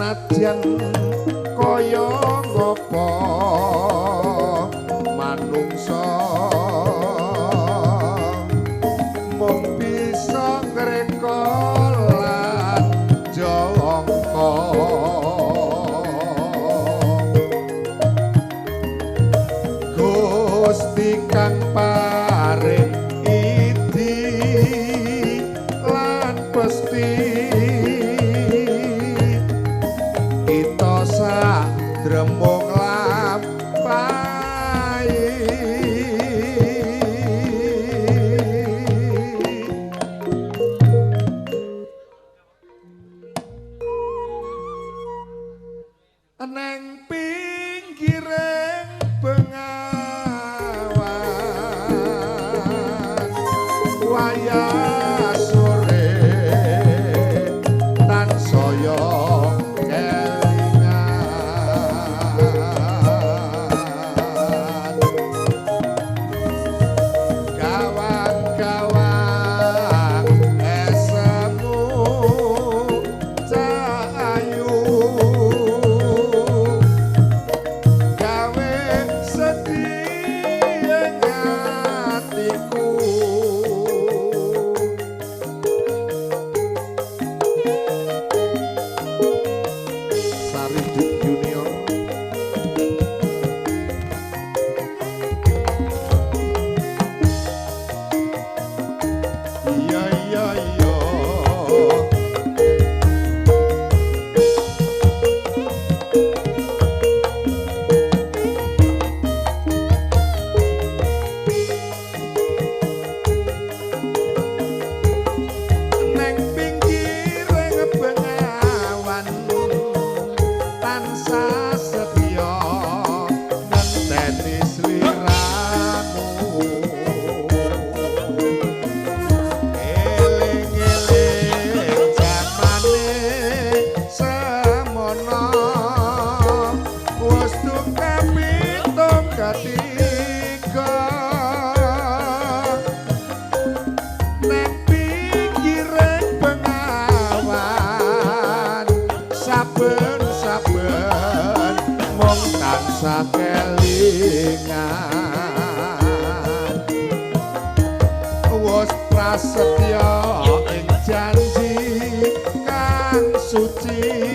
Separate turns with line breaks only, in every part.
Senajan kaya ngopo manungsa mung bisa ngreka lan jangka. Gusti kang paring idi lan pesti kita sadremung lampahi. Neng pinggiring bengawan wayah sore tansaya kelingan. Gawang-gawang esemu cah ayu gawe sedih ing atiku. Sariduk Junior. Iya iya iya. Neng pinggiring bengawan tansah setya ngenteni sliramu. Eling-eling jamane semono wis kapitung ketiga. Neng pinggiring bengawan saben-saben mung tansah kelingan. Wus prasetya ing janji kang suci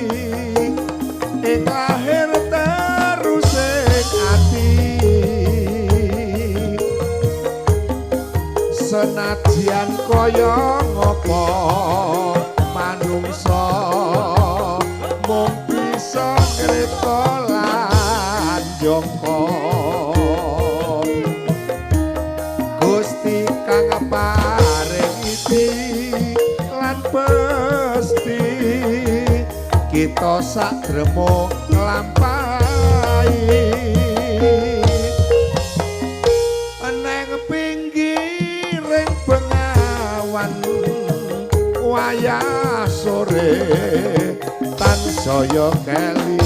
ing lahir terus ing ati. Senajan kaya ngopo manungsa mung bisa ngreka lan jangka. Gusti kang paring idi lan pesti kita sadremo nglampahi. Neng pinggiring bengawan wayah sore tansaya kelingan.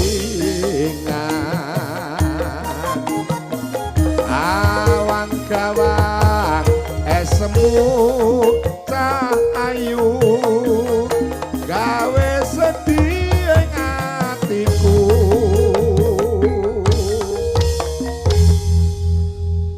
Awang-gawang esemu cah ayu.